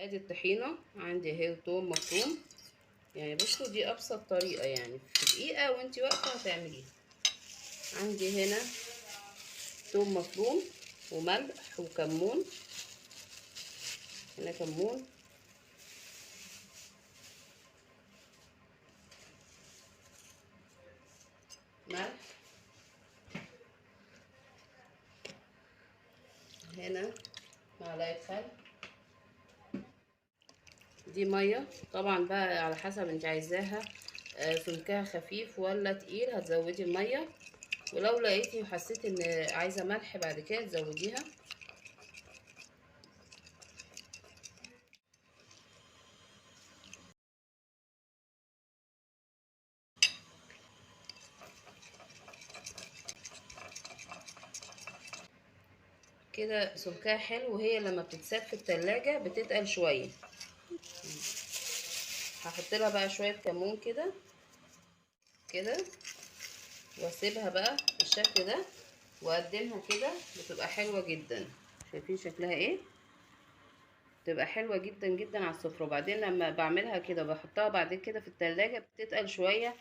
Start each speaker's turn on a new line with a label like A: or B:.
A: ادي الطحينه عندي اهي، وتوم مفروم. يعني بصوا دي ابسط طريقه، يعني في دقيقة وانتي واقفة هتعمليها. عندي هنا توم مفروم وملح وكمون، هنا كمون، ملح، هنا معلقه خل، دي مية طبعا بقى على حسب انت عايزاها سمكها خفيف ولا تقيل هتزودي المية، ولو لقيتي وحسيتي ان عايزه ملح بعد كده تزوديها. كده سمكها حلو، وهي لما بتتساب في التلاجة بتتقل شوية. هحط لها بقى شوية كمون كده كده، واسيبها بقى بالشكل ده واقدمها كده، بتبقى حلوة جدا. شايفين شكلها ايه؟ بتبقى حلوة جدا جدا على السفرة. وبعدين لما بعملها كده بحطها بعد كده في التلاجة بتتقل شوية.